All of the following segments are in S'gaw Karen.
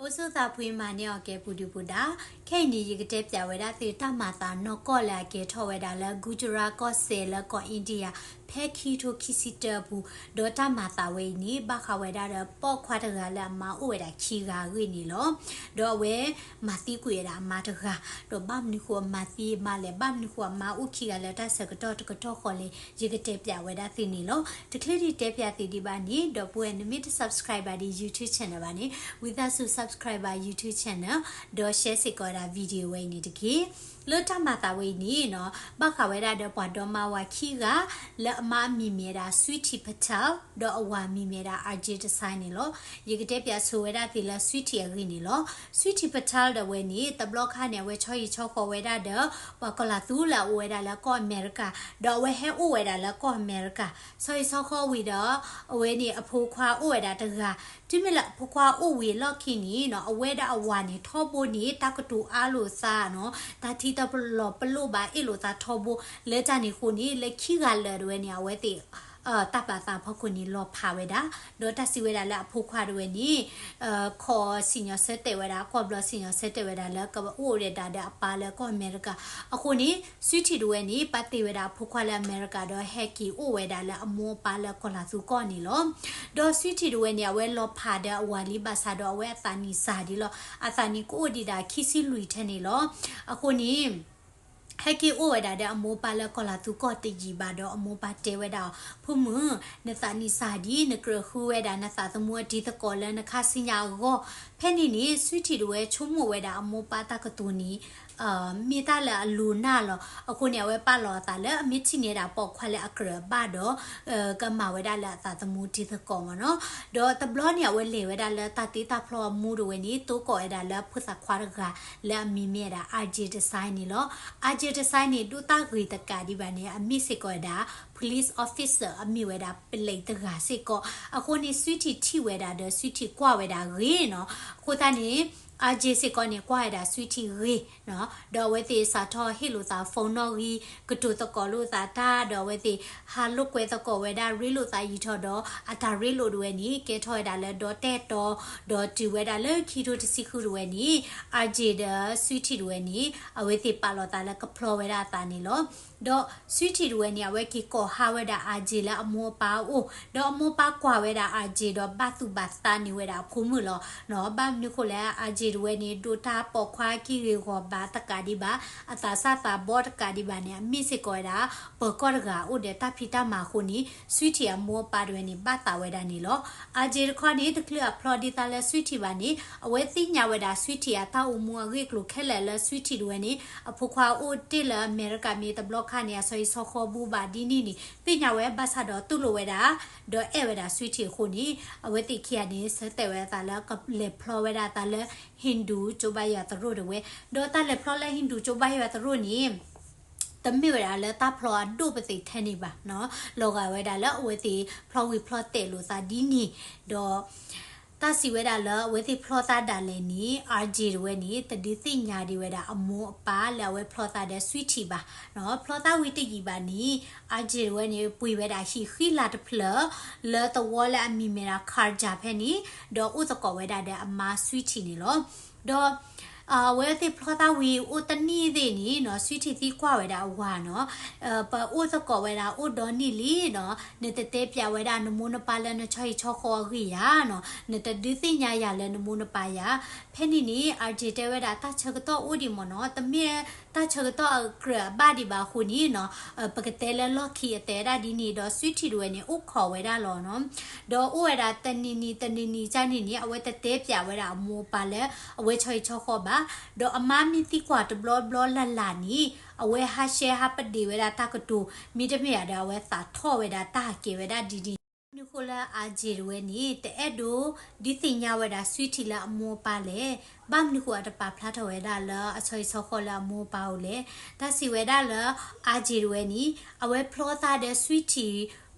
အိၣ်ဆူၣ်သးဖှံမၤန့ၢ်အီၤကဲပူၤဒုပူၤဒါ, ခဲအံၤန့ၣ် ယကတဲပၠးဝဲဒၣ်သုတၢ်မၤသးနီၢ်ကီၢ်လၢအကဲထီၣ်ဝဲဒၣ်လၢ Gujarat ကီၢ်စဲၣ်လၢကီၢ် India ဖဲခံထိခံဆံတၢအပူၤ, ဒီးတၢ်မၤသးဝဲအံၤန့ၣ် ဘၣ်ဃးဝဲဒၣ်ဒီးပိာ်ခွါတဂၤလၢအမါအိၣ်ဝဲဒၣ်ခံဂၤအဂ့ၢ်န့ၣ်လီၤ. ဒီးအဝဲမၤသံကွံာ်ဝဲဒၣ်အမါတဂၤ, ဒီးဘၣ်မနုၤဃိအမါသံအမါလဲၣ်, ဘၣ်မနုၤဃိအမါအိၣ်ခံဂၤလၢတၢ်ဆၢကတီၢ်တကတီၢ်ဃီလဲၣ်, ယကတဲပၠးဝဲဒၣ်သုန့ၣ်လီၤ. တချုးဒံးတဲပၠးသုဒံးဘၣ်န့ၣ် ဒီပုၢ်ဝဲၢ်နမ့ၢ်တ subscribe ဘၣ်ဒ် YouTube channel ဘၣ်န့ၣ် ဝံသးစူၤ subscribe ဘၣ် YouTube channel ဒီး share စ့ၢ်ကီးဝဲဒၣ် video ဝဲအံၤန့ၣ်တက့ၢ်. လၢတၢ်မၤသးဝဲအံၤန့ၣ်နီၤ ဘၣ်ဃးဝဲဒၣ်ဒီးပှၤဒီမါဝၤခံဂၤ လၢအမါအမံၤမ့ၢ်ဝဲဒၣ် Sweety Patel ဒီးအဝၤမံၤမ့ၢ်ဝဲဒၣ် Ajay Desai န့ၣ်လီၤ. ယကတဲပၠးဆိဝဲဒၣ်သုလၢ Sweety အဂ့ၢ်န့ၣ်လီၤ. Sweety Patel ဒီးဝဲန့ၣ် တဘျီခါန့ၣ် အဝဲဆီဟံၣ်ဆီဃီဝဲဒၣ်ဒီး ပှၤကီၤလၤသူလၢအအိၣ်ဝဲဒၣ်လၢကီၢ်အမဲရကၤ, ဒီးအဝဲဟဲအိၣ်ဝဲဒၣ်လၢကီၢ်အမဲရကၤ ဆီဟံၣ်ဆီဃီဝံၤဒီး အဝဲန့ၣ်အဖိခွါအိၣ်ဝဲဒၣ်တဂၤ, တုၤမ့ၢ်လၢအဖိခွါအိၣ်ဝံၤအလီၢ်ခံန့ၣ်နီၤ အဝဲဒီးအဝၤန့ၣ် ထီဘိန့ၣ် တၢ်ကတိၤအါလိာ်သးနီၤ တၢ်ထံတၢ်ပလီၢ်ပလိၣ်ဘၣ်အ့ၣ်လိာ်သးထီဘိ, လၢတၢ်န့ၣ်အဃိန့ၣ် လၢခံဂၤလၢာ်တဝဲန့ၣ် အဝဲသ့ၣ် တၢ်ပာ်သးဖီခိၣ်န့ၣ် လီၤဖးဝဲဒၣ်, ဒီးတၢ်စံးဝဲဒၣ်လၢအဖိခွါတဝဲန့ၣ် ခိးစံၣ်ညီၣ်ဆၢတဲာ်ဝဲဒၣ် ကွၢ်ဘျီစံၣ်ညီၣ်ဆၢတဲာ်ဝဲဒၣ်လၢကအိၣ်ဝဲဒၣ်ဒီးအပၢ်လၢကီၢ်အမဲရကၤ, အဃိန့ၣ် Sweety တဝဲန့ၣ် ပာ်တ့ၢ်ဝဲဒၣ်အဖိခွါလၢအမဲရကၤ ဒီးဟဲက့ၤအိၣ်ဝဲဒၣ်လၢအမိၢ်အပၢ်လၢကီၤလၤသူကီၢ်န့ၣ်လီၤ. ဒီး Sweety တဝဲန့ၣ် အဝဲလီၤဖးဒီးအဝၤလံ ဘၣ်ဆၣ်ဒီးအဝဲအသးနံၣ်စှၤဒံးလီၤ. အသးနံၣ်ကအိၣ်ဒံးဒၣ်ခံဆံလွံၢ်ထဲန့ၣ်လီၤ. အဃိန့ၣ် ဟဲက့ၤအိၣ်ဝဲဒၣ်ဒီးအမိၢ်အပၢ်လၢကီၤလၤသူကီၢ်တယံာ်ဘၣ်ဒီး အမိၢ်အပၢ်တဲဝဲဒၣ်အီၤ, ဖိမုၣ်, နသးနံၣ်စှၤဒံး နကြၢးဃုဝဲဒၣ်နသးသမူအတံၤသကိးလၢနခါဆူညါအဂီၢ်. ဖဲန့ၣ်န့ၣ် Sweety တဝဲဆိကမိၣ်ဝဲဒၣ်အမိၢ်အပၢ်တၢ်ကတိၤန့ၣ် မ့ၢ်တၢ်လၢအလိၤနၢ်လီၤ. အဃိန့ၣ် အဝဲပာ်လီၤအသးလၢအမ့ၢ်ထံၣ်န့ၢ်ဒၣ်ပိာ်ခွါလၢအကြၢးအဘၣ်ဒီး ကမၤဝဲဒၣ်လၢအသးသမူတံၤသကိးမ့ၢ်နီၤ. ဒီးတဘျီန့ၣ် အဝဲလဲၤဝဲဒၣ်လၢတၢ်တ့တၢ်ဖျီအမူတဝဲန့ၣ် တိကိးဝဲဒၣ်လၢဖိသၣ်ခွါတဂၤ လၢအမံၤမ့ၢ်ဝဲဒၣ် Ajay Desai န့ၣ်လီၤ. Ajay Desai န့ၣ် ဒိၣ်တၢ်ဂ့ၤတကးဒံးဘၣ်န့ၣ် အမ့ၢ်စ့ၢ်ကီးဝဲဒၣ် police officer အမ့ၢ်ဝဲဒၣ်ပလံးတဂၤစ့ၢ်ကီး. အဃိန့ၣ် Sweety ထံၣ်ဝဲဒၣ်ဒီး Sweety ကွၢ်ဝဲဒၣ်ဂ့ၤနီၤ. အဃိသတးန့ၣ် Ajay စ့ၢ်ကီးန့ၣ် ကွၢ်ဝဲဒၣ် Sweety ဂ့ၤနီၤ. ဒီးအဝဲသ့ၣ်စးထီၣ်ဟ့ၣ်လိာ်သး phone နီၣ်ဂံၢ်, ကတိၤသကိးလိာ်သးတၢ်, ဒီးအဝဲသ့ၣ်ဟးလိာ်ကွဲသကိးဝဲဒၣ် ရ့လိာ်သးယံာ်ထီၣ်ဒီး အတၢ်ရ့လိာ်တဝဲန့ၣ် ကဲထီၣ်ဝဲဒၣ်လၢဒီတဲာ်တီၤ, ဒီးတုၤဝဲဒၣ်လၢခံထိတဆံဃုတဝဲန့ၣ် Ajay ဒီး Sweety တဝဲန့ၣ် အဝဲသ့ၣ်ပာ်လီၤသးလၢကဖျီဝဲဒၣ်အသးန့ၣ်လီၤ. ဒီး Sweety တဝဲန့ၣ် အဝဲက့ၤကိးဟါဝဲဒၣ် Ajay လၢအမိၢ်အပၢ်အအိၣ်, ဒီးအမိၢ်အပၢ်ကွၢ်ဝဲဒၣ် Ajay ဒီးဘၣ်သူၣ်ဘၣ်သးန့ၢ်ဝဲဒၣ်အဖိမုၣ်လီၤ. ဘၣ်မနုၤဃိလဲၣ် Ajay တဝဲန့ၣ် ဒိးတၢ်ပိာ်ခွါက့ၢ်ဂ့ၤဂီၤဘၣ်တကးဒံးဘၣ်, အသးစၢ်သးဘီတကးဒံးဘၣ်န့ၣ် အမ့ၢ်စ့ၢ်ကီးဝဲဒၣ် ပၢၤကီၢ်တဂၤအိၣ်ဒီးတၢ်ဖံးတၢ်မၤအဃိန့ၣ် Sweety အမိၢ်အပၢ်တဝဲန့ၣ် ဘၣ်သးဝဲဒၣ်န့ၣ်လီၤ. Ajay တခီန့ၣ် တချုးအဖျီဒ်သိးလၢ Sweety ဘၣ်န့ၣ် အဝဲသ့ၣ်ညါဝဲဒၣ် Sweety အတၢ်အိၣ်မူအဂ့ၢ်အကျိၤခဲလၢာ်လၢ Sweety တဝဲန့ၣ် အဖိခွါအိၣ်တ့ၢ်လၢအမဲရကၤမ့ၢ်တဘျီခါန့ၣ် အဆီဟံၣ်ဆီဃီဘူးဘၣ်ဒ်န့ၣ်န့ၣ် သ့ၣ်ညါဝဲ ဘၣ်ဆၣ်ဒီးတူၢ်လိာ်ဝဲဒၣ် ဒီးအဲၣ်ဝဲဒၣ် Sweety အဃိန့ၣ် အဝဲသ့ၣ်ခံဂၤန့ၣ် ဆၢတဲာ်ဝဲအသးလၢကလဲၤဖျီဝဲဒၣ်အသးလၢ Hindu ကၠိဘါယွၤသရိာ်တဝဲ, ဒီးတၢ်လဲၤဖျီလၢ Hindu ကၠိဘါယွၤသရိာ်န့ၣ် တမ့ၢ်ဝဲဒၣ်လၢတၢ်ဖျီအဒိၣ်ပသ့ၣ်ထဲန့ၣ်ဘၣ်, လီၤဂာ်ဝဲဒၣ်လၢအဝဲသ့ၣ်ဖျီဝံၤဖျီတဲာ်လိာ်သးဒ်န့ၣ်, ဒီး တၢ်စံးဝဲဒၣ်လၢအဝဲသ့ၣ်ဖျီသးဒၣ်လဲာ်န့ၣ် Ajay တဝဲန့ၣ် တဒုးသ့ၣ်ညါဒံးဝဲဒၣ်အမိၢ်အပၢ်လၢအဝဲဖျီသးဒီး Sweety ဘၣ်, ဖျီသးဝံၤတယံာ်ဘၣ်န့ၣ် Ajay တဝဲန့ၣ် ပှ့ၤဝဲဒၣ်ဟံၣ်ဃံလၤတဖျၢၣ် လၢသဝီလၢအမံၤမ့ၢ်ဒၣ် Kharghar ဖဲန့ၣ်, ဒီးအိၣ်သကိးဝဲဒၣ်ဒီးအမါ Sweety န့ၣ်လီၤ. ဒီး အဝဲသ့ၣ်ဖျီသးဝံၤအိၣ်တနံၣ်သ့ၣ်န့ၣ်နီၤ Sweety သံကွၢ်ဝဲဒၣ်အဝၤနီၤ, ပအိၣ်သကိးဝဲဒၣ်အိၣ်ဒီနံၣ်လံနီၤ, နတတဲပၠးဝဲဒၣ်နမိၢ်နပၢ်လၢနဆီဟံၣ်ဆီဃီအဂ့ၢ်ယၤနီၤ, နတဒုးသ့ၣ်ညါယၤလၢနမိၢ်နပၢ်ယၤ. ဖဲန့ၣ်န့ၣ် Ajay တဲဝဲဒၣ်တၢ်ဆၢကတီၢ်အိၣ်ဒံးမ့ၢ်နီၤ, တမ့ၢ်တၢ်ဆၢကတီၢ်အကြၢးအဘၣ်ဒံးဘၣ်အဃိန့ၣ်နီၤ, ပကတဲလၢလီၢ်ခံအတဲဒၣ်ဒ်န့ၣ်ဒီး Sweety တဝဲန့ၣ် အိၣ်ခိးဝဲဒၣ်လီၤနီၤ. ဒီးအိၣ်ဝဲဒၣ်တနံၤနံၤတနံၤနံၤကန့ၣ်န့ၣ် အဝဲတတဲပၠးဝဲဒၣ်အမိၢ်အပၢ်လၢအဝဲဆီဟံၣ်ဆီဃီဘၣ်, ဒီးအမါမ့ၢ်သံကွၢ်တဘျီဘျီလၢ်လၢ်န့ၣ် အဝဲဟးရှဲဟးပဒ့ၣ်ဝဲဒၣ်တၢ်ကတိၤ, မ့တမ့ၢ်ဒီးအဝဲသးထီၣ်ဝဲဒၣ်တၢ်ဟးကဲဝဲဒၣ်ဒ်န့ၣ်. ဘၣ်မနုၤဃိလၢ Ajay တဝဲန့ၣ် တအဲၣ်ဒိးဒုးသ့ၣ်ညါဝဲဒၣ် Sweety လၢအမိၢ်အပၢ်လဲၣ်, ဘၣ်မနုၤဃိအတပာ်ဖျါထီၣ်ဝဲဒၣ်လၢအဆီဟံၣ်ဆီဃီလၢအမိၢ်အပၢ်အိၣ်လဲၣ်. တၢ်စံးဝဲဒၣ်လၢ Ajay တဝဲန့ၣ် အဝဲဖျီသးဒီး Sweety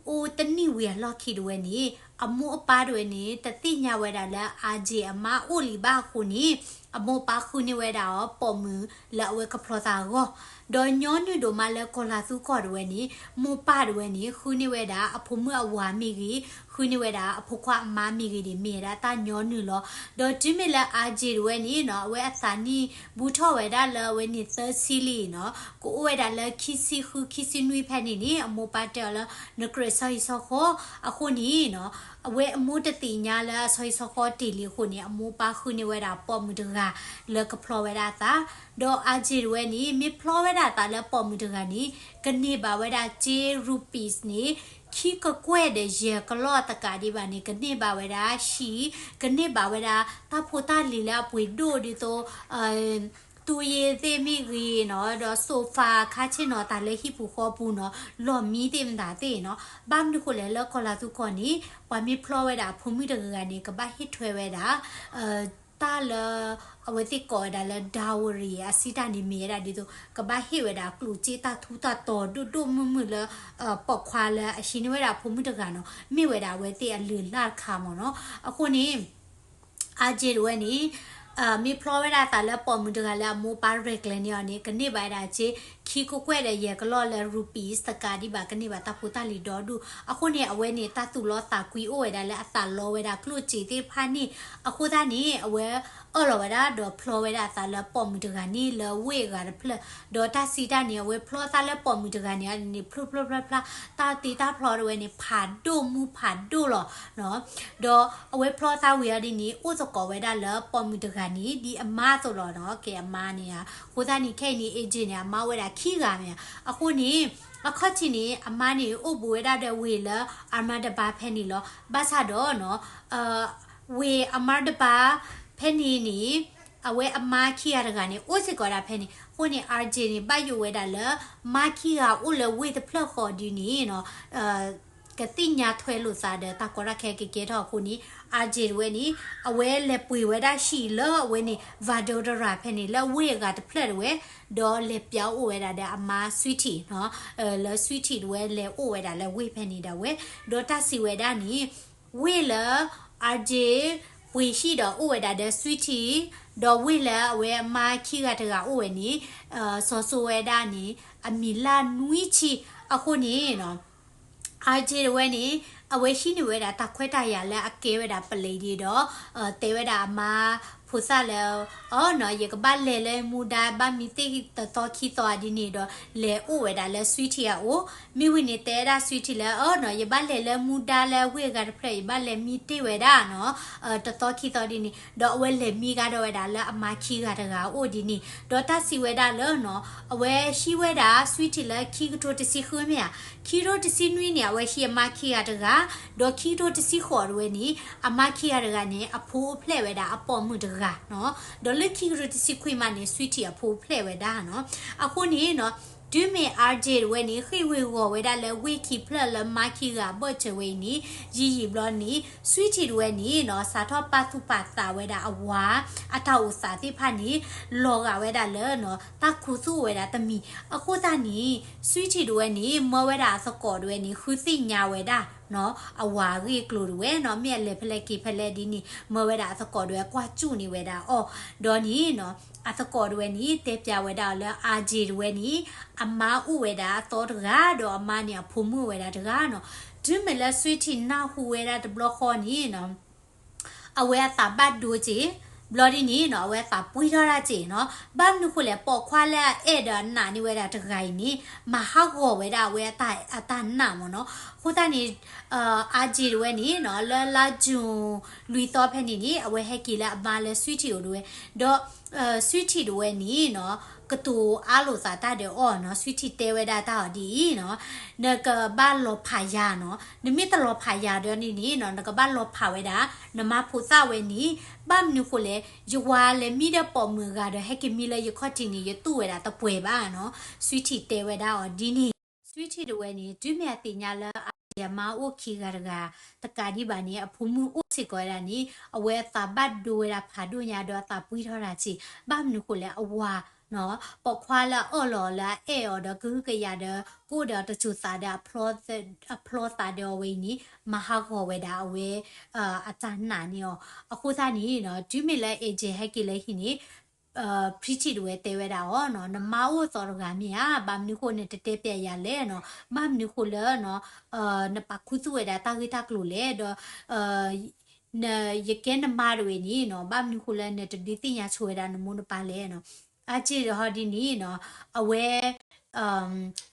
အိၣ်တနံၣ်ဝံၤအလီၢ်ခံတဝဲန့ၣ် အမိၢ်အပၢ်တဝဲန့ၣ် တသ့ၣ်ညါဝဲဒၣ်လၢ RJ အမါအိၣ်လံဘၣ်အဃိန့ၣ် အမိၢ်အပၢ်ဃုန့ၢ်ဝဲဒၣ်အီၤပိာ်မုၣ်လၢအဝဲကဖျီသးအဂီၢ်, ဒီးညီနုၢ်ဒိၣ်မးလၢကီၢ်လၤသူကီၢ်တဝဲန့ၣ် မိၢ်ပၢ်တဝဲန့ၣ် ဃုန့ၢ်ဝဲဒၣ်အဖိမုၣ်အဝၤမ့ၢ်ဂ့ၤ, ဃုန့ၢ်ဝဲဒၣ်အဖိခွါအမါမ့ၢ်ဂ့ၤန့ၣ် မ့ၢ်ဝဲဒၣ်တၢ်ညီနုၢ်လီၤ. ဒီးတုၤမ့ၢ်လၢ RJ တဝဲန့ၣ်နီၤ အဝဲအသးနံၣ်ဘူးထီၣ်ဝဲဒၣ်လၢအဝဲန့ၣ်သၢဆံလံနီၤ, ကအိၣ်ဝဲဒၣ်လၢခံဆံဃု ခံဆံနွံဖဲန့ၣ်န့ၣ် အမိၢ်ပၢ်တဲအီၤလၢ နကြၢးဆီဟံၣ်ဆီဃီ အဃိန့ၣ်နီၤ အဝဲအမိၢ်တသ့ၣ်ညါလၢအဆီဟံၣ်ဆီဃီတ့ၢ်လံအဃိန့ၣ် အမိၢ်ပၢ်ဃုန့ၢ်ဝဲဒၣ်ပိာ်မုၣ်တဂၤလၢကဖျီဝဲဒၣ်အသး, ဒီး RJ တဝဲန့ၣ် မ့ၢ်ဖျီဝဲဒၣ်အသးလၢပိာ်မုၣ်တဂၤန့ၣ် ကန့ၢ်ဘၣ်ဝဲဒၣ်စ့ rupees န့ၣ် ခံကကွဲၢ်ဒီးယဲၢ်ကလီၢ်တကးဒံးဘၣ်န့ၣ် ကန့ၢ်ဘၣ်ဝဲဒၣ်ဟံၣ်, ကန့ၢ်ဘၣ်ဝဲဒၣ်တၢ်ဖိတၢ်လံၤလၢအပှ့ၤဒိၣ်ဒ်သိး သူယ့သ့ၣ်မ့ၢ်ဂ့ၤနီၤ, ဒီး sofa ခါဆ့ၣ်နီၤ တၢ်လၢဟံၣ်ပူၤဃီပူၤနီၤ, လီၢ်မံသ့ၣ်မတၤသ့ၣ်နီၤ, ဘၣ်မနုၤဃိလဲၣ်လၢကီၢ်လၤသူကီၢ်န့ၣ် ပှၤမ့ၢ်ဖျီဝဲဒၣ်အဖိမုၣ်တဂၤဂၤန့ၣ် ကဘၣ်ဟ့ၣ်ထွဲဝဲဒၣ် တၢ်လၢ အဝဲသ့ၣ်ကိးဝဲဒၣ်လၢ dowry အစံးတၢ်န့ၣ်မ့ၢ်ဝဲဒၣ်ဒ်သိး ကဘၣ်ဟ့ၣ်ဝဲဒၣ်ကျိၣ်စ့တၢ်ထူတၢ်တီၤဒိၣ်ဒိၣ်မုၢ်မုၢ်လၢ ပိာ်ခွါလၢအဟံးန့ၢ်ဝဲဒၣ်အဖိမုၣ်တဂၤနီၤ, မ့ၢ်ဝဲဒၣ်အဝဲသ့ၣ်အလုၢ်အလၢ်တခါမ့ၢ်နီၤ, အဃိန့ၣ် RJ တဝဲန့ၣ် မ့ၢ်ဖျီဝဲဒၣ်အသးလၢပိာ်မုၣ်တဂၤလၢအမိၢ်ပၢ်ရဲၣ်ကျဲၤန့ၢ်အီၤန့ၣ် ကန့ၢ်ဘၣ်ဝဲဒၣ်စ့ ခံကကွဲၢ်ဒီးယဲၢ်ကလီၢ်လၢ rupees တကးဒံးဘၣ် ကန့ၢ်ဘၣ်တၢ်ဖိတၢ်လံၤဒီဒူၣ်, အဃိန့ၣ် အဝဲန့ၣ်တၢ်သူၣ်လီသးကွံအိၣ်ဝဲဒၣ်လၢအသးလီဝဲဒၣ်ကျိၣ်စ့သ့ၣ်တဖၣ်န့ၣ်, အဃိသတးန့ၣ် အဝဲအၢၣ်လီၤဝဲဒၣ်ဒီးဖျီဝဲဒၣ်အသးလၢပိာ်မုၣ်တဂၤန့ၣ်လၢဝ့ၢ်အဂၤတဖျၢၣ်, ဒီးတၢ်စံးတၢ်န့ၣ် အဝဲဖျီသးလၢပိာ်မုၣ်တဂၤန့ၣ်န့ၣ် ဖျိဖျိဖျါဖျါ တၢ်တ့တၢ်ဖျီတဝဲန့ၣ် ဖးဒိၣ်မူဖးဒိၣ်လီၤ ဒီးအဝဲဖျီသးဝံၤအီၤဒ်န့ၣ် အိၣ်သကိးဝဲဒၣ်လၢပိာ်မုၣ်တဂၤန့ၣ် ဒ်အမါအသိးလီၤနီၤ, ကဲအမါန့ၣ်ဧါ, အဃိသတးန့ၣ် ခဲအံၤန့ၣ် AJ န့ၣ် အမါအိၣ်ဝဲဒၣ်ခံဂၤမ့ၢ်ဧါ, အဃိန့ၣ် အခီၣ်ထံးန့ၣ် အမါန့ၣ် အိၣ်ဘူးဝဲဒၣ်ဒီးဝ့ၢ်လၢ Ahmedabad ဖဲန့ၣ်လီၤ, ဘၣ်ဆၣ်ဒီးနီၤ ဝ့ၢ် Ahmedabad ဖဲန့ၣ်န့ၣ် အဝဲအမါခံဂၤတဂၤန့ၣ် အိၣ်စ့ၢ်ကီးဒၣ်ဖဲန့ၣ်, အဃိန့ၣ် RJ န့ၣ် ဘၣ်ယိၣ်ဝဲဒၣ်လၢ မါခံဂၤအိၣ်လၢဝ့ၢ်တဖျၢၣ်ဃီဒ်န့ၣ်နီၤ ကသ့ၣ်ညါထွဲလိာ်သးဒီးတၢ်ကီတၢ်ခဲကကဲထီၣ်အဃိန့ၣ် RJ တဝဲန့ၣ် အဝဲလဲၤပှ့ၤဝဲဒၣ်ဟံၣ်လၢအဝဲန့ၣ် Vadodara ဖဲန့ၣ် လၢဝ့ၢ်အဂၤတဖျၢၣ်တဝဲ, ဒီးလဲၤပၠးအိၣ်ဝဲဒၣ်ဒီးအမါ Sweetie နီၤ, လၢ Sweetie တဝဲလဲၤအိၣ်ဝဲဒၣ်လၢဝ့ၢ်ဖဲန့ၣ်ဒၣ်ဝဲ, ဒီးတၢ်စံးဝဲဒၣ်န့ၣ် ဝ့ၢ်လၢ RJ ပှ့ၤဟံၣ်ဒီးအိၣ်ဝဲဒၣ်ဒီး Sweetie ဒီးဝ့ၢ်လၢအဝဲအမါခံဂၤတဂၤအိၣ်ဝဲန့ၣ် စီၤစိဝဲဒၣ်န့ၣ် အမံၤလၢနွံဆံ, အဃိန့ၣ်နီၤ RJ တဝဲန့ၣ် အဝဲဟံးန့ၢ်ဝဲဒၣ်တၢ်ခွဲးတၢ်ယာ်လၢအကဲဝဲဒၣ်ပလံးဒ်ဒီး တဲဝဲဒၣ်အမါဖိသၣ်လၢ အၢနီၤ ယကဘၣ်လဲၤလၢမူဒါဘၣ်မံသ့ၣ်တသီခံသီဒ်န့ၣ်ဒီး လဲၤအိၣ်ဝဲဒၣ်လၢ Sweetie အအိၣ်, မ့ၢ်ဝံၤန့ၣ်တဲဝဲဒၣ် Sweetie လၢ အၢနီၤ ယဘၣ်လဲၤလၢမူဒါလၢဝ့ၢ်အဂၤတဖျၢၣ် ယဘၣ်လဲၤမံတ့ၢ်ဝဲဒၣ်နီၤ တသီခံသီဒ်န့ၣ်, ဒီးအဝဲလဲၤမံကဒီးဝဲဒၣ်လၢအမါခံဂၤတဂၤအအိၣ်ဒ်န့ၣ်, ဒီးတၢ်စံးဝဲဒၣ်လၢနီၤ အဝဲဟံးဝဲဒၣ် Sweetie လၢခံကထိတဆံဃုမ့ၢ်ဧါ, ခံကထိတဆံနွံန့ၣ် အဝဲဟံးအမါခံဂၤတဂၤ, ဒီးခံကထိတဆံဃိးတဝဲန့ၣ် အမါခံဂၤတဂၤန့ၣ် အဖိအိၣ်ဖျဲၣ်ဝဲဒၣ်အပိာ်မုၣ်တဂၤနီၤ, ဒီးလၢခံကထိတဆံခွံမးန့ၣ် Sweetie အဖိအိၣ်ဖျဲၣ်ဝဲဒၣ်နီၤ, အဃိန့ၣ်နီၤ တုၤမ့ၢ် RJ တဝဲန့ၣ် ဃ့ၢ်ဝ့ၤဂီၤဝဲဒၣ်လၢဝ့ၢ်ခံဖျၢၣ်လၢမါခံဂၤအဘၢၣ်စၢၤဝဲအံၤန့ၣ် ယံာ်ယံာ်ဘျီန့ၣ် Sweetie တဝဲန့ၣ်နီၤ စးထီၣ်ပာ်သူၣ်ပာ်သးဝဲဒၣ်အဝၤ အတၢ်အိၣ်သးသ့ၣ်တဖၣ်န့ၣ် လီၤဂာ်ဝဲဒၣ်လၢနီၤ တၢ်ခူသူၣ်အိၣ်ဝဲဒၣ်တမံၤ, အဃိသတးန့ၣ် Sweetie တဝဲန့ၣ် မၢဝဲဒၣ်အသကိးတဝဲန့ၣ် ဃုသ့ၣ်ညါဝဲဒၣ်နီၤ အဝၤအဂ့ၢ်အကျိၤတဝဲနီၤ မ့ၢ်အလဲၤဖဲလဲၣ်က့ၤဖဲလဲၣ်ဒ်န့ၣ် မၢဝဲဒၣ်အသကိးတဝဲကွၢ်စူၣ်န့ၢ်ဝဲဒၣ်အီၤ, ဒီးန့ၣ်နီၤ အသကိးတဝဲန့ၣ် တဲပျးဝဲဒၣ်အီၤလၢ RJ တဝဲန့ၣ် အမါအိၣ်ဝဲဒၣ်အသီတဂၤ ဒီးအမါန့ၣ်အဖိမုၣ်အိၣ်ဝဲဒၣ်တဂၤနီၤ, တုၤမ့ၢ်လၢ Sweetie နၢ်ဟူဝဲဒၣ်တဘျီဃီန့ၣ်နီၤ အဝဲအသးဘၣ်ဒိက့ၤ, ဘျီဒ်န့ၣ်နီၤ အဝဲအသးပှံၢ်ထီၣ်တၢ်က့ၤနီၤ, ဘၣ်မနုၤဃိလဲၣ် ပိာ်ခွါလၢအအဲၣ်ဒီးအနာ်န့ၢ်ဝဲဒၣ်တဂၤအံၤန့ၣ် မၤဟးဂီၤဝဲဒၣ်အဝဲအတၢ်နာ်မ့ၢ်နီၤ, အဃိသတးန့ၣ် RJ တဝဲန့ၣ်နီၤ လၢလါယူၤလွံၢ်သီဖဲန့ၣ်န့ၣ် အဝဲဟဲက့ၤလၢအမါလၢ Sweetie အိၣ်တဝဲ, ဒီး Sweetie တဝဲန့ၣ်နီၤ ကတိၤအါလိာ်သးတၢ်ဒီးအီၤနီၤ, Sweetie တဲဝဲဒၣ်တၢ်အီၤဒ်အံၤနီၤ, နကဘၣ်လီၤဖးယၤနီၤ, နမ့ၢ်တလီၤဖးယၤဒီးန့ၣ်န့ၣ်နီၤ နကဘၣ်လီၤဖးဝဲဒၣ် နမါဖိသၣ်ဝဲန့ၣ်, ဘၣ်မနုၤဃိလဲၣ် ယဝၤလဲၤမံဒီးပိာ်မုၣ်အဂၤဒီး ဟဲက့ၤမံလၢယခီၣ်ထံးန့ၣ် ယတူၢ်ဝဲဒၣ်တပှဲၤဘၣ်နီၤ, Sweetie တဲဝဲဒၣ်အီၤဒ်န့ၣ်, Sweetie တဝဲန့ၣ် တုၤမ့ၢ်အသ့ၣ်ညါလၢ RJ အမါအိၣ်ခံဂၤတဂၤ တကးဒံးဘၣ်န့ၣ် အဖိမုၣ်အိၣ်စ့ၢ်ကီးဝဲဒၣ်န့ၣ် အဝဲအသးဘၣ်ဒိဝဲဒၣ်ဖးဒိၣ်ညါဒီးအသးပှံၢ်ထီၣ်တၢ်က့ၤ, ဘၣ်မနုၤဃိလဲၣ် အဝၤ ပိာ်ခွါလၢအအၢၣ်လီၤလၢအအဲၣ်အီၤဒီးကဟုကယာ်ဒီး ကအိၣ်ဒီးတစိၤသးဒီး အဖျီသးဒီးအဝဲအံၤန့ၣ် မၤဟးဂီၤဝဲဒၣ်အဝဲ အတၢ်နာ်န့ၣ်အီၤ. အဃိသတးန့ၣ်နီၤ တုၤမ့ၢ်လၢ AJ ဟဲက့ၤလၢဟံၣ်န့ၣ် Pretty တဝဲတဲဝဲဒၣ်အီၤနီၤ, နမါအိၣ်သီတဂၤမ့ၢ်ဧါ, ဘၣ်မနုၤဃိနတတဲပျးယၤလဲၣ်နီၤ, ဘၣ်မနုၤဃိလၢနီၤ နပာ်ခူသူၣ်ဝဲဒၣ်တၢ်ဂ့ၢ်တၢ်ကျိၤလဲၣ်, ဒီး ယကဲနမါတဝဲန့ၣ်နီၤ ဘၣ်မနုၤဃိလၢနတဒုးသ့ၣ်ညါဆိဝဲဒၣ်နမိၢ်နပၢ်လဲၣ်နီၤ. အါက့ၢ်ဒီးဟီဒ်န့ၣ်နီၤ အဝဲ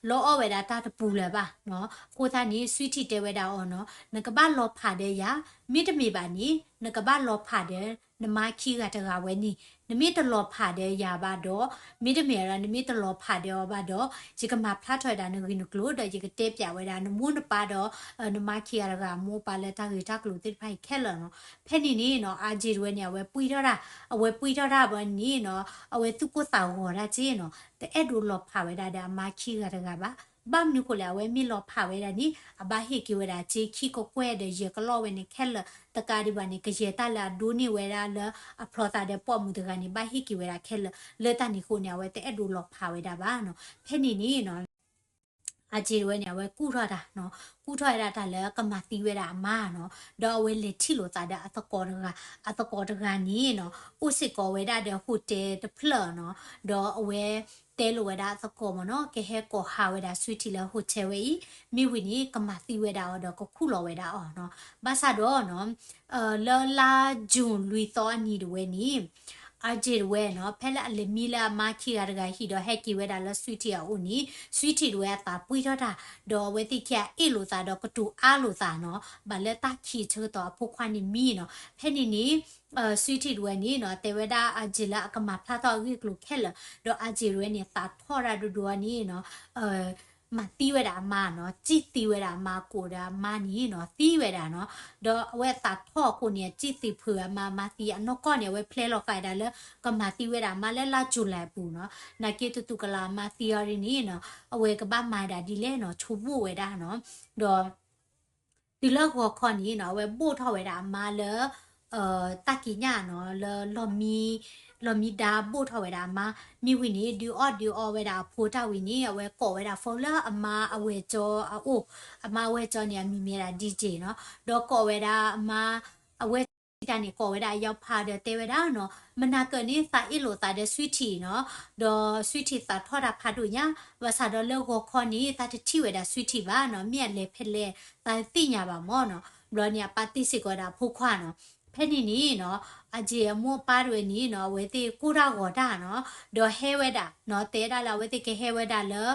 လီအီၣ်ဝဲဒၣ်တၢ်တပူၤလၢၤဘၣ်နီၤ. အဃိသတးန့ၣ် Sweetie တဲဝဲဒၣ်အီၤနီၤ, နကဘၣ်လီၤဖးဒီးယၤ, မ့တမ့ၢ်ဘၣ်န့ၣ် နကဘၣ်လီၤဖးဒီးနမါခံဂၤတဂၤဝဲန့ၣ်, နမ့ၢ်တလီၤဖးဒီးယၤဘၣ်ဒီး, မ့တမ့ၢ်ဒီးနမ့ၢ်တလီၤဖးဒီးအီၤဘၣ်ဒီး ယကမၤဖျါထီၣ်ဝဲဒၣ်နဂ့ၢ်နကျိၤ ဒီးယကတဲပျးဝဲဒၣ်နမိၢ်နပၢ်ဒီး နမါခံဂၤတဂၤအမိၢ်အပၢ်လၢတၢ်ဂ့ၢ်တၢ်ကျိၤသ့ၣ်တဖၣ်အံၤခဲလၢာ်နီၤ. ဖဲန့ၣ်န့ၣ်နီၤ အါက့ၢ်တဝဲန့ၣ် အဝဲပှံၢ်ထီၣ်တၢ်, အဝဲပှံၢ်ထီၣ်တၢ်ဘၣ်န့ၣ်နီၤ အဝဲသူၣ်ကိၢ်သးဂီၤတၢ်က့ၢ်နီၤ, တအဲၣ်ဒိးလီၤဖးဝဲဒၣ်ဒီးအမါခံဂၤတဂၤဘၣ်. ဘၣ်မနုၤဃိလဲၣ် အဝဲမ့ၢ်လီၤဖးဝဲဒၣ်န့ၣ် အဘၣ်ဟ့ၣ်က့ၤဝဲဒၣ်စ့ခံကကွဲၢ်ဒီးယဲၢ်ကလီၢ်ဝဲန့ၣ်ခဲလၢာ်, တကးဒံးဘၣ်န့ၣ် ကယဲၢ်တၢ်လၢအဒိးန့ၢ်ဝဲဒၣ်လၢအဖျီသးဒီးပိာ်မုၣ်တဂၤန့ၣ် ဘၣ်ဟ့ၣ်က့ၤဝဲဒၣ်ခဲလၢာ်, လၢတၢ်န့ၣ်အဃိန့ၣ် အဝဲတအဲၣ်ဒိးလီၤဖးဝဲဒၣ်ဘၣ်နီၤ. ဖဲန့ၣ်န့ၣ်နီၤ အါက့ၢ်တဝဲန့ၣ် အဝဲကူၣ်ထီၣ်တၢ်နီၤ, ကူၣ်ထီၣ်ဝဲဒၣ်တၢ်လၢကမၤသံဝဲဒၣ်အမါနီၤ, ဒီးအဝဲလဲၤထံၣ်လိာ်သးဒီးအသကိးတဂၤ, အသကိးတဂၤန့ၣ်နီၤ အိၣ်စ့ၢ်ကီးဝဲဒၣ်ဒီး hotel တဖျၢၣ်နီၤ, ဒီးအဝဲတဲလိာ်ဝဲဒၣ်အသကိးမ့ၢ်နီၤ ကဟဲကိးဟးဝဲဒၣ် Sweetie လၢ hotel ဝဲအံၤ, မ့ၢ်ဝံၤန့ၣ် ကမၤသံဝဲဒၣ်အီၤဒီးကခူၣ်လီၤဝဲဒၣ်အီၤနီၤ. ဘၣ်ဆၣ်ဒီးနီၤ လၢလါ June လွံၢ်သီအနံၤတဝဲန့ၣ် အါက့ၢ်တဝဲနီၤ ဖဲလၢအလဲၤမံလၢအမါခံဂၤတဂၤဟံၣ်ဒီးဟဲက့ၤဝဲဒၣ်လၢ Sweetie အအိၣ်န့ၣ် Sweetie တဝဲအသးပှံၢ်ထီၣ်တၢ်, ဒီးအဝဲသ့ၣ်ခံဂၤအ့ၣ်လိာ်သးဒီးကတိၤအါလိာ်သးနီၤ, ဘၣ်လၢတၢ်ခံးဆၢကတီၢ်အဖိခွါန့ၣ်မံနီၤ. ဖဲန့ၣ်န့ၣ် Sweetie တဝဲန့ၣ်နီၤ တဲဝဲဒၣ်အါက့ၢ်လၢအကမၤဖျါထီၣ်အဂ့ၢ်အကျိၤခဲလၢာ်, ဒီးအါက့ၢ်တဝဲန့ၣ် သးထီၣ်တၢ်ဒိၣ်ဒိၣ်န့ၣ်နီၤ မၤသံဝဲဒၣ်အမါနီၤ, စံၣ်သံဝဲဒၣ်အမါ ကိးဒီးအမါန့ၣ်နီၤ သံဝဲဒၣ်နီၤ. ဒီးအဝဲသးထီၣ်အဃိန့ၣ် စံၣ်သံဖုးအမါ မၤသံအနီၢ်ကီၢ်န့ၣ် အဝဲ plan လီၤဃာ်ဒၣ်လၢ ကမၤသံဝဲဒၣ်အမါလၢလါ July အပူၤနီၤ. နာ်က့ တတူၢ်ကလာ်အမါသံအီၤဒ်န့ၣ်နီၤ အဝဲကဘၣ်မၤဒၣ်ဒ်လဲၣ်နီၤ ဆိကမိၣ်ဝဲဒၣ်နီၤ. ဒီး တုၤလၢဂီၤခီန့ၣ်နီၤ အဝဲဘိၣ်ထီၣ်ဝဲဒၣ်အမါလၢ တၢ်ကံးညာ်နီၤ လၢ လီၢ်မံဒါဘိၣ်ထီၣ်ဝဲဒၣ်အမါ, မ့ၢ်ဝံၤန့ၣ် ဒုးအီၣ်ဒုးအီဝဲဒၣ်အဖိတၢ်ဝံၤန့ၣ် အဝဲကိးဝဲဒၣ် phone လၢအမါအဝဲၢ်ကၠီအအိၣ်, အမါအဝဲၢ်ကၠီန့ၣ် အမံၤမ့ၢ်ဒၣ် DJ နီၤ, ဒီးကိးဝဲဒၣ်အမါ အဝဲၢ်ကၠီတၢ်န့ၣ် ကိးဝဲဒၣ်အယီၤဖးဒီးတဲဝဲဒၣ်နီၤ မနၤကၢၣ်န့ၣ် သးအ့ၣ်လိာ်သးဒီး Sweetie နီၤ, ဒီး Sweetie သးထီၣ်တၢ်ဖးဒိၣ်ညါ, ဘၣ်ဆၣ်ဒီးလၢဂီၤခီန့ၣ် သးတထံၣ်ဝဲဒၣ် Sweetie ဘၣ်နီၤ, မ့ၢ်အလဲၤဖဲလဲၣ် သးတသ့ၣ်ညါဘၣ်မ့ၢ်နီၤ. ဘျီန့ၣ် အပၢ်တ့စ့ၢ်ကီးဝဲဒၣ်အဖိခွါနီၤ. ဖဲန့ၣ်န့ၣ်နီၤ အါက့ၢ်အမိၢ်အပၢ်တဝဲန့ၣ်နီၤ အဝဲသ့ၣ်ကိၢ်တၢ်ဂီၤတၢ်နီၤ, ဒီးဟဲဝဲဒၣ်နီၤ တဲဒၣ်လၢအဝဲသ့ၣ်ကဟဲဝဲဒၣ်လၢ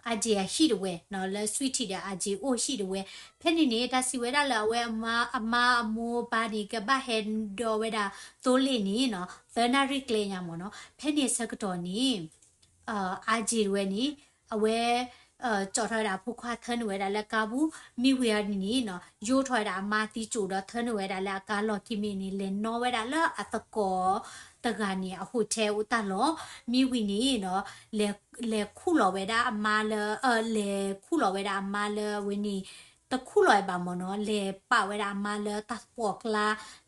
အါက့ၢ်အဟံၣ်တဝဲနီၤ, လၢ Sweetie ဒီးအါက့ၢ်အိၣ်ဟံၣ်တဝဲ. ဖဲန့ၣ်န့ၣ် တၢ်စံးဝဲဒၣ်လၢအဝဲအမါ အမါအမိၢ်အပၢ်န့ၣ် ကဘၣ်ဟဲဒီးဝဲဒၣ်သိလ့ၣ်န့ၣ်နီၤ သၢနၣ်ရံၣ်ကျဲညါမ့ၢ်နီၤ. ဖဲန့ၣ်ဆၢကတီၢ်န့ၣ် အါက့ၢ်တဝဲန့ၣ် အဝဲ ကၠီၣ်ထီၣ်ဝဲဒၣ်အဖိခွါ ထၢနုာ်ဝဲဒၣ်လၢကါပူၤ, မ့ၢ်ဝံၤအီၤန့ၣ်နီၤ ယိးထီၣ်ဝဲဒၣ်အမါသံကၠိၣ်ဒီးထၢနုာ်ဝဲဒၣ်လၢအကါလီၢ်ခံမ့ၢ်န့ၣ် လဲၤနီၣ်ဝဲဒၣ်လၢအသကိးတဂၤန့ၣ် အ hotel အိၣ်တၢ်လီၢ်, မ့ၢ်ဝံၤန့ၣ်နီၤ လဲၤခူၣ်လီၤဝဲဒၣ်အမါလၢ လဲၤခူၣ်လီၤဝဲဒၣ်အမါလၢအဝဲန့ၣ် တခူၣ်လီၤဝဲဘၣ်မ့ၢ်နီၤ, လဲၤပာ်ဝဲဒၣ်အမါလၢတၢ်သပှီၢ်ကျါ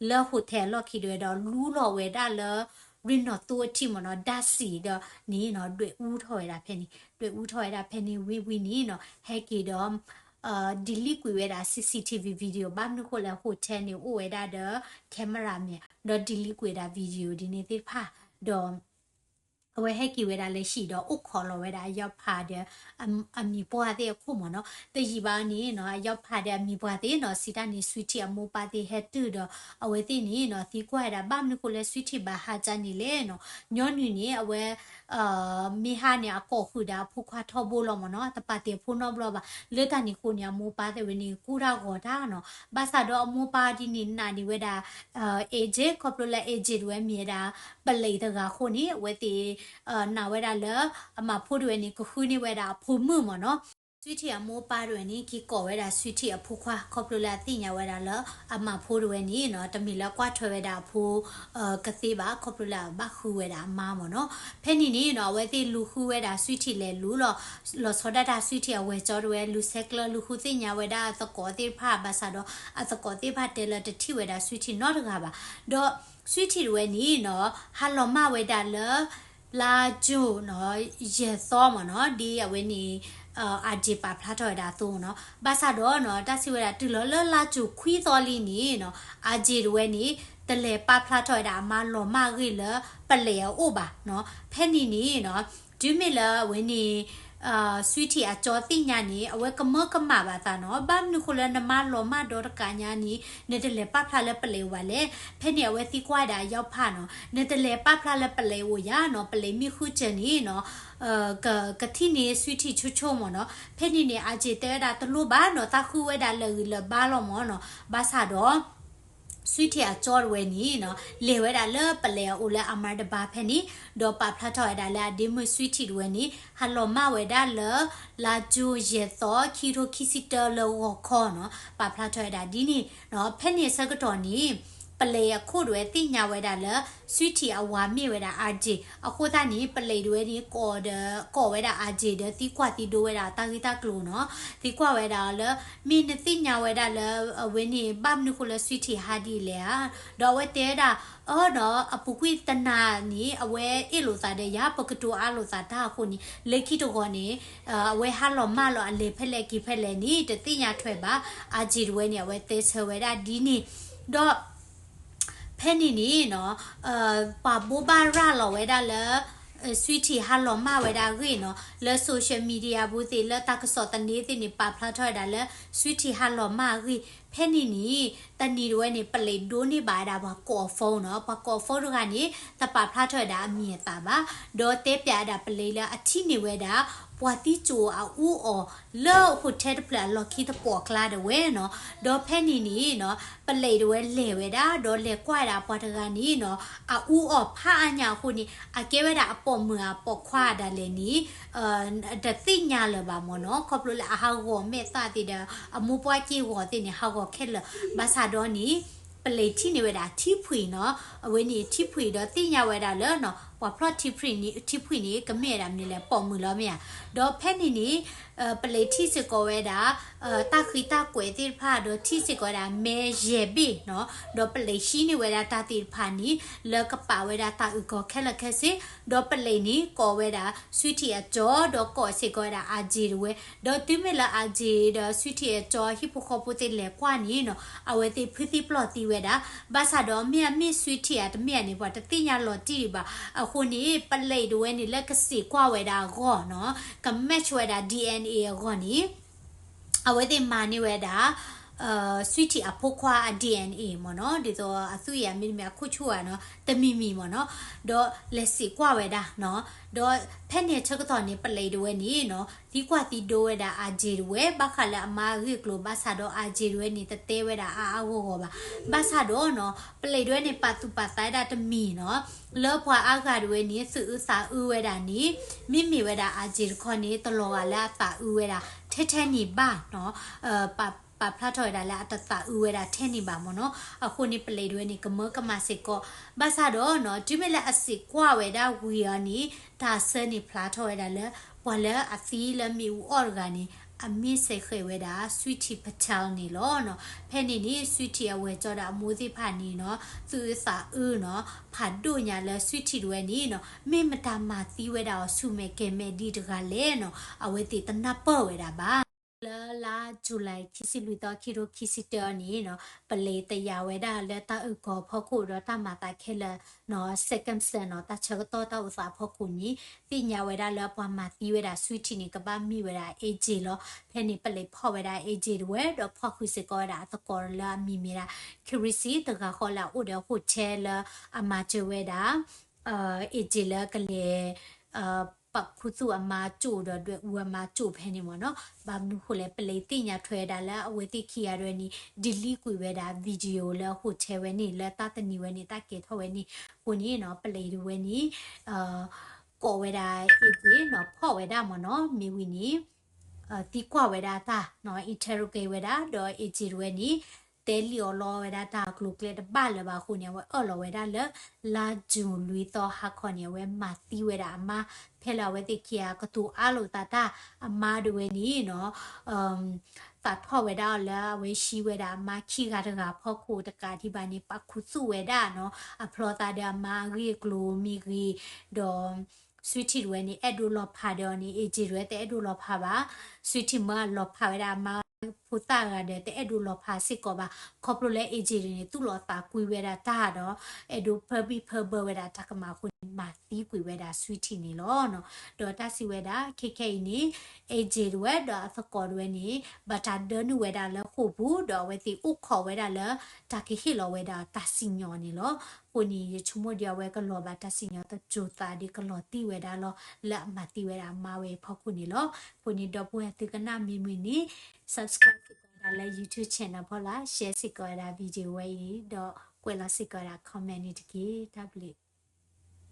လၢ hotel အလီၢ်ခံဒၣ်ဝဲဒီး လူလီၤဝဲဒၣ်လၢ ရ့ၣ်နီၣ်သိအထံၣ်မ့ၢ်နီၤ, ဒါစံးဒီးန့ၣ်နီၤ ဒွဲၣ်အူထီၣ်ဝဲဒၣ်ဖဲန့ၣ်, ဒွဲၣ်အူထီၣ်ဝဲဒၣ်ဖဲန့ၣ်ဝံၤဝံၤန့ၣ်နီၤ ဟဲက့ၤဒီး delete ကွံာ်ဝဲဒၣ် CCTV video ဘၣ်မနုၤဃိလဲၣ် hotel န့ၣ်အိၣ်ဝဲဒၣ်ဒီး camera မ့ၢ် ဒီး delete ကွံာ်ဝဲဒၣ် video ဒ်န့ၣ်သ့ၣ်တဖၣ်, ဒီး အဝဲဟဲက့ၤဝဲဒၣ်လၢဟံၣ်ဒီးအိၣ်ခိးလီၤဝဲဒၣ်အယီၤဖးဒီး အမံၤပှၢ်သ့ၣ်အခိၣ်မ့ၢ်နီၤ, တယံာ်ဘၣ်န့ၣ်နီၤ အယီၤဖးဒီးအမံၤပှၢ်သ့ၣ်နီၤ စံးတၢ်န့ၣ် Sweetie အမိၢ်ပၢ်သ့ၣ်ဟဲတုၤဒီး အဝဲသ့ၣ်န့ၣ်နီၤ သံကွၢ်ဝဲဒၣ် ဘၣ်မနုၤဃိလၢ Sweetie ဘၣ်ဟးကၠါန့ၣ်လဲၣ်နီၤ, ညီနုၢ်န့ၣ် အဝဲ မ့ၢ်ဟါန့ၣ် အကိာ်ဃုာ်ဒီးအဖိခွါထီဘိလီၤမ့ၢ်နီၤ, တပာ်တ့ၢ်အဖိနီတဘျီဘၣ်, လၢတၢ်န့ၣ်အဃိန့ၣ် အမိၢ်ပၢ်သ့ၣ်ဝဲန့ၣ် ကူၣ်တၢ်ဂီၤတၢ်နီၤ, ဘၣ်ဆၣ်ဒီးအမိၢ်ပၢ်ဒ်န့ၣ်နာ်န့ၢ်ဝဲဒၣ် AJ ခီဖျိလၢ AJ တဝဲမ့ၢ်ဝဲဒၣ် ပလံးတဂၤအဃိန့ၣ် အဝဲသ့ၣ် နာ်ဝဲဒၣ်လၢ အမၤဖိတဝဲန့ၣ် ကဃုန့ၢ်ဝဲဒၣ်အဖိမုၣ်မ့ၢ်နီၤ, Sweetie အမိၢ်ပၢ်တဝဲန့ၣ် က့ၤကိးဝဲဒၣ် Sweetie အဖိခွါ ခီဖျိလၢအသ့ၣ်ညါဝဲဒၣ်လၢ အမၤဖိတဝဲန့ၣ်နီၤ တမ့ၢ်လၢကွၢ်ထွဲဝဲဒၣ်အဖိ ကသ့ဘၣ် ခီဖျိလၢအဘၣ်ဃုဝဲဒၣ်အမါမ့ၢ်နီၤ, ဖဲန့ၣ်န့ၣ်နီၤ အဝဲသ့ၣ်လူၤဃုဝဲဒၣ် Sweetie လဲၤလူၤလီၤ, လီၤဆီဒၣ်တၢ် Sweetie အဝဲၢ်ကၠီတဝဲ လူၤဆဲးကျၢလူၤဃုသ့ၣ်ညါဝဲဒၣ်အသကိးသ့ၣ်တဖၣ် ဘၣ်ဆၣ်ဒီး အသကိးသ့ၣ်တဖၣ်တဲလၢတထံၣ်ဝဲဒၣ် Sweetie နီတဂၤဘၣ်, ဒီး Sweetie တဝဲန့ၣ်နီၤ ဟါလီၤမၢ်ဝဲဒၣ်လၢ လါကၠိၣ်နီၤ ယဲၢ်သီမ့ၢ်နီၤ ဒ်အဝဲန့ၣ် အၤက့ၤပာ်ဖျါထီၣ်ဝဲဒၣ်အသိးနီၤ ဘၣ်ဆၣ်ဒီးနီၤ တၢ်စံးဝဲဒၣ်တုၤလီၤလၢလါကၠိၣ်ခွံသီလံန့ၣ်နီၤ အၤက့ၤတဝဲန့ၣ် တလဲၤပာ်ဖျါထီၣ်ဝဲဒၣ်အမါလီၤမၢ်အဂ့ၢ်လၢပလံးအအိၣ်ဘၣ်နီၤ ဖဲန့ၣ်န့ၣ်နီၤ တုၤမ့ၢ်လၢအဝဲန့ၣ် ဆွံထံၣ်အကၠီသ့ၣ်ညါန့ၣ် အဝဲကမၢကမၣ်ဘၣ်သးနီၤ ဘၣ်မနုၤဃိလၢနမါလီၤမၢ်ဒီတကးညါန့ၣ် နတလဲၤပာ်ဖျါလၢပလံးအိၣ်ဘၣ်လဲၣ် ဖဲန့ၣ်အဝဲသံကွၢ်ဝဲဒၣ်အယီၤဖးနီၤ နတလဲၤပာ်ဖျါလၢပလံးအိၣ်ဧါနီၤ ပလံးမ့ၢ်ဃုစၢၤန့ၣ်နီၤ ကထံၣ်န့ၢ်ဆွံထံၣ်ဆိဆိမ့ၢ်နီၤ ဖဲန့ၣ်န့ၣ် အၤက့ၤတဲဝဲဒၣ်တလိၣ်ဘၣ်နီၤ သးဃုဝဲဒၣ်လၢာ်ဂံၢ်လၢာ်ဘါလီၤမ့ၢ်နီၤ ဘၣ်ဆၣ်ဒီး ဆွံထံၣ်အကၠီတဝဲန့ၣ်နီၤ လဲၤဝဲဒၣ်လၢပလံးအအိၣ်လၢအမါတဘါဖဲန့ၣ် ဒီးပာ်ဖျါထီၣ်ဝဲဒၣ်လၢအဒ့မုၢ်ဆွံထံၣ်တဝဲန့ၣ် ဟးလီၤမၢ်ဝဲဒၣ်လၢ လါကၠိၣ်ယဲၢ်သီ ခံကထိခံဆံတၢလၢဂီၤခီနီၤ ပာ်ဖျါထီၣ်ဝဲဒၣ်ဒ်န့ၣ်နီၤ ဖဲန့ၣ်အဆၢကတီၢ်န့ၣ် ပလံးအခိၣ်တဝဲသ့ၣ်ညါဝဲဒၣ်လၢ ဆွံထံၣ်အဝၤမ့ၢ်ဝဲဒၣ်အၤက့ၤ အဃိသတးန့ၣ် ပလံးတဝဲန့ၣ် ကိးဒီး ကိးဝဲဒၣ်အၤက့ၤဒီးသံကွၢ်သံဒိဝဲဒၣ်တၢ်ဂ့ၢ်တၢ်ကျိၤနီၤ သံကွၢ်ဝဲဒၣ်အီၤလၢ မ့ၢ်နသ့ၣ်ညါဝဲဒၣ်လၢ အဝဲန့ၣ် ဘၣ်မနုၤဃိလၢဆွံထံၣ်ဟးဒ်လဲၣ်ဧါ ဒီးအဝဲတဲဝဲဒၣ် အၢနီၤ အပူၤကွံာ်တနၤန့ၣ် အဝဲအ့ၣ်လိာ်သးဒီးယၤ ပကတိၤအါလိာ်သးတၢ်အဃိန့ၣ် လၢခံတဂီၤန့ၣ် အဝဲဟးလီၤမၢ်လီၤအလဲၤဖဲလဲၣ်က့ၤဖဲလဲၣ်န့ၣ် တသ့ၣ်ညါထွဲဘၣ် အၤက့ၤတဝဲန့ၣ် အဝဲတဲဆၢဝဲဒၣ်ဒ်န့ၣ် ဒီး ဖဲန့ၣ်န့ၣ်နီၤ ပှၤဘိးဘၣ်ရၤလီၤဝဲဒၣ်လၢ ဆွံထံၣ်ဟးလီၤမၢ်ဝဲဒၣ်အဂ့ၢ်နီၤ လၢ social media ပူၤသ့ၣ် လၢတၢ်ကစီၣ်သန့သ့ၣ်န့ၣ် ပာ်ဖျါထီၣ်ဝဲဒၣ်လၢ ဆွံထံၣ်ဟးလီၤမၢ်အဂ့ၢ် ဖဲန့ၣ်န့ၣ် တနံၤတဝဲန့ၣ် ပလံးဒိးန့ၢ်ဘၣ်ဝဲဒၣ်ပှၤကိးအ phone နီၤ ပှၤကိးအ phone တဂၤန့ၣ် တပာ်ဖျါထီၣ်ဝဲဒၣ်အမံၤအသၣ်ဘၣ် ဒီးတဲပျးဝဲဒၣ်ပလံးလၢအထံၣ်န့ၢ်ဝဲဒၣ် ပှၤသံကၠိၣ်အအူအီၣ် လၢ hotel တဖျၢၣ်အလီၢ်ခံတပီၢ်ကျါတဝဲနီၤ ဒီးဖဲန့ၣ်န့ၣ်နီၤ ပလံးတဝဲလဲၤဝဲဒၣ် ဒီးလဲၤကွၢ်ဝဲဒၣ်ပှၤတဂၤန့ၣ်နီၤ အအူအီၣ်ဖးအါညါအဃိန့ၣ် အကဲဝဲဒၣ်အပိာ်မုၣ်အပိာ်ခွါဒၣ်လဲာ်န့ၣ် တသ့ၣ်ညါလၢၤဘၣ်မ့ၢ်နီၤ ခီဖျိလၢအဟးဂီၤမဲာ်သၣ်သ့ၣ်ဒီး အမိၢ်ပှၢ်က့ၢ်ဂီၤသ့ၣ်န့ၣ် ဟးဂီၤခဲလၢာ် ဘၣ်ဆၣ်ဒီးန့ၣ် ပလံးထံၣ်န့ၢ်ဝဲဒၣ်ထံဖှံးနီၤ အဝဲန့ၣ်ထံဖှံးဒီးသ့ၣ်ညါဝဲဒၣ်လၢနီၤ ပှၤဖျီၣ်ထံဖှံးန့ၣ် ထံဖှံးန့ၣ် ကမ့ၢ်ဝဲဒၣ်မနုၤလဲၣ် ပိာ်မုၣ်လီၤမ့ၢ်ဧါ ဒီးဖဲန့ၣ်န့ၣ် ပလံးထံၣ်စ့ၢ်ကီးဝဲဒၣ် တၢ်ဃံတၢ်ကွဲးသ့ၣ်တဖၣ် ဒီးထံၣ်စ့ၢ်ကီးဝဲဒၣ်မဲယဲၢ်ဘ့ၣ်နီၤ ဒီးပလံးဟံးန့ၢ်ဝဲဒၣ်တၢ်သ့ၣ်တဖၣ်န့ၣ် လၢကပာ်ဝဲဒၣ်တၢ်အုၣ်ကီၤခဲလၢာ်ခဲဆ့ ဒီးပလံးန့ၣ် ကိးဝဲဒၣ် ဆွံထံၣ်အကၠီ ဒီးကိးစ့ၢ်ကီးဝဲဒၣ် အၤက့ၤ တဝဲ ဒီးတုၤမ့ၢ်လၢ အၤက့ၤ ဒီး ဆွံထံၣ်အကၠီ ဟံၣ်ဖိဃီဖိသ့ၣ်လဲၤကွၢ်န့ၣ်နီၤ အဝဲသ့ၣ်ဖုသံပျီၢ်သံဝဲဒၣ် ဘၣ်ဆၣ်ဒီးမ့ၢ်အမ့ၢ်ဆွံထံၣ်ဧါတမ့ၢ်ဧါန့ၣ် ပှၤတသ့ၣ်ညါလီၤတံၢ်ဒံးဘၣ် အဃိန့ၣ် ပလံးတဝဲန့ၣ် လၢကစံးကွၢ်ဝဲဒၣ်အဂီၢ်နီၤ က match ဝဲဒၣ် DNA အဂီၢ်န့ၣ် အဝဲသ့ၣ်မၤန့ၢ်ဝဲဒၣ် ဆွံထံၣ်အဖိခွါအ DNA မ့ၢ်နီၤ ဒ်သိးအသွံၣ်အမ့တမ့ၢ်အခိၣ်ဆူၣ်ဧါနီၤ တမံၤမံၤမ့ၢ်နီၤ ဒီးလဲၤစံးကွၢ်ဝဲဒၣ်နီၤ ဒီးဖဲန့ၣ်ဆၢကတီၢ်န့ၣ် ပလံးတဝဲန့ၣ်နီၤ သံကွၢ်သံဒိဝဲဒၣ် အၤက့ၤ တဝဲ ဘၣ်ဃးလၢအမါအဂ့ၢ်အကျိၤ ဘၣ်ဆၣ်ဒီး အၤက့ၤ တဝဲန့ၣ် တတဲဝဲဒၣ်အါအါဂီၢ်ဂီၢ်ဘၣ် ဘၣ်ဆၣ်ဒီးနီၤ ပလံးတဝဲန့ၣ် ပာ်သူၣ်ပာ်သးဝဲဒၣ်တမံၤနီၤ လၢပှၤအါဂၤတဝဲန့ၣ် သူၣ်အုးသးအုးဝဲဒၣ်န့ၣ် မ့မ့ၢ်ဝဲဒၣ် အၤက့ၤ တခီန့ၣ် တလီၤဂာ်လၢအသးအုးဝဲဒၣ် ထဲထဲန့ၣ်ဘၣ်နီၤ ပာ်ဖျါထီၣ်ဝဲဒၣ်လၢအတသးအုးဝဲဒၣ်ထဲန့ၣ်ဘၣ်မ့ၢ်နီၤ အဃိန့ၣ် ပလံးတဝဲန့ၣ် ကမၢကမၣ်စ့ၢ်ကီး ဘၣ်ဆၣ်ဒီးနီၤ တုၤမ့ၢ်လၢအစံးကွၢ်ဝဲဒၣ်ဝံၤအီၤန့ၣ် တၢ်ဆၢန့ၣ်ဖျါထီၣ်ဝဲဒၣ်လၢ ပှၤလၢအသံလၢမ့ၣ်အူအီၣ်တဂၤန့ၣ် အမ့ၢ်စဲးဃဲးဝဲဒၣ် ဆွံထံၣ် Patel န့ၣ်လီၤနီၤ ဖဲန့ၣ်န့ၣ် ဆွံထံၣ် အဝဲၢ်ကၠီဒီးအမိၢ်သ့ၣ်တဖၣ်န့ၣ်နီၤ သူၣ်အုးသးအုးနီၤ ဖးဒိၣ်ညါလၢ ဆွံထံၣ် တဝဲန့ၣ်နီၤ မ့ၢ်မတၤမၤသံဝဲဒၣ်အီၤဆူၣ်မဲာ်ကဲၤမဲာ်ဒ်တဂၤလဲၣ်နီၤ အဝဲသ့ၣ်တနၢ်ပၢၢ်ဝဲဒၣ်ဘၣ် လၢလါ July ခံဆံလွံၢ်သီ ခံကထိခံဆံတၢန့ၣ်နီၤ ပလံးတယာ်ဝဲဒၣ်လၢတၢ်အုၣ်ကီၤအဖီခိၣ်ဒီးတၢ်မၤသးခဲလၢာ်နီၤ circumstance နီၤ တၢ်ဆၢကတီၢ်တၢ်အိၣ်သးအဖီခိၣ်န့ၣ် သ့ၣ်ညါဝဲဒၣ်လၢပှၤမၤသံဝဲဒၣ် ဆွံထံၣ် န့ၣ် ကဘၣ်မ့ၢ်ဝဲဒၣ် အၤက့ၤ လီၤ ဖဲန့ၣ်ပလံးဖီၣ်ဝဲဒၣ် အၤက့ၤ တဝဲ ဒီးဖီၣ်ဃုာ်စ့ၢ်ကီးဝဲဒၣ်အသကိးလၢအမံၤမ့ၢ်ဒၣ် Chrissy တဂၤဃီလၢအအိၣ်ဒီး hotel လၢအမၤစၢၤဝဲဒၣ် အၤက့ၤ လၢကလဲၤ ပာ်ခူသူၣ်အမါကၠိၣ်ဒီးဒွဲၣ်အူအမါကၠိၣ်ဖဲန့ၣ်မ့ၢ်နီၤ ဘၣ်မနုၤဃိလဲၣ် ပလံးသ့ၣ်ညါထွဲဝဲဒၣ်လၢအဝဲသ့ၣ်ခံဂၤတဝဲန့ၣ် delete ကွံာ်ဝဲဒၣ် video လၢ hotel ဝဲန့ၣ် လၢတၢ်တနံၤဝဲန့ၣ် တၢ်ကဲၤထီၣ်ဝဲန့ၣ် အဃိန့ၣ်နီၤ ပလံးတဝဲန့ၣ် ကိးဝဲဒၣ် အၤက့ၤ နီၤ ဖီၣ်ဝဲဒၣ်မ့ၢ်နီၤ မ့ၢ်ဝံၤန့ၣ် သံကွၢ်ဝဲဒၣ်တၢ်နီၤ interrogate ဝဲဒၣ် ဒီး အၤက့ၤ တဝဲန့ၣ် တဲလံၣ်အီၤလီဝဲဒၣ်တၢ်ကျိၤကျဲတဘၣ်လၢၤဘၣ်အဃိန့ၣ် အဝဲအၢၣ်လီၤဝဲဒၣ်လၢ လါ June လွံၢ်သီဟါခီန့ၣ် အဝဲမၤသံဝဲဒၣ်အမါ ဖဲလၢအဝဲသ့ၣ်ခံဂၤကတိၤအါလိာ်သးတၢ် အမါတဝဲန့ၣ်နီၤ သးထီၣ်ဝဲဒၣ်အီၤလၢအဝဲဟံးဝဲဒၣ်အမါခံဂၤတဂၤအဖီခိၣ်တကးဒံးဘၣ်န့ၣ် ပာ်ခူသူၣ်ဝဲဒၣ်နီၤ အဖျီသးဒီးအမါအဂ့ၢ်အကျိၤမ့ၢ်ဂ့ၤ ဒီး Sweetie တဝဲန့ၣ် အဲၣ်ဒိးလီၤဖးဒီးအီၤန့ၣ် AJ တဝဲတအဲၣ်ဒိးလီၤဖးဘၣ်. Sweetie မၢလီၤဖးဝဲဒၣ်အမါဖိသၣ်ဂၤဒီး တအဲၣ်ဒိးလီၤဖးစ့ၢ်ကီးဘၣ်. ခီဖျိလၢ AJ န့ၣ် သူၣ်လီၤသးကွံဝဲဒၣ်တၢ်ဒီး အဲၣ်ဒိးဖၢဘံၣ်ဖၢဘၢဝဲဒၣ်တၢ်ကမၣ်အဃိန့ၣ် မၤသံကွံာ်ဝဲဒၣ် Sweetie န့ၣ်လီၤ. ဒီးတၢ်စံးဝဲဒၣ် ခဲခဲအံၤန့ၣ် AJ တဝဲဒီးအသကိးတဝဲန့ၣ် ဘၣ်တၢ်ဒၢနုာ်ဝဲဒၣ်လၢဃိာ်ပူၤ ဒီးအဝဲသ့ၣ်အိၣ်ခိးဝဲဒၣ်လၢ တၢ်ကဟ့ၣ်လီၤဝဲဒၣ်တၢ်စံၣ်ညီၣ်န့ၣ်လီၤ. အဃိန့ၣ် ယဆိကမိၣ်ဒ်အဝဲကလီၤဘၣ်တၢ်စံၣ်ညီၣ်သကိးသးဒီး ကလီၤတံၢ်ဝဲဒၣ်လီၤ လၢအမၤသံဝဲဒၣ်အမါဝဲအဖီခိၣ်န့ၣ်လီၤ. အဃိန့ၣ် ဒီပုၢ်ဝဲၢ်သုကနၣ်မ့ၢ်မုာ်န့ၣ် subscribe စ့ၢ်ကီးဝဲဒၣ်လၢ YouTube channel ဖီလာ် share စ့ၢ်ကီးဝဲဒၣ် video ဝဲအံၤ ဒီးကွဲးလီၤစ့ၢ်ကီးဝဲဒၣ် comment န့ၣ်တက့ၢ်. တၢ်ဘျုး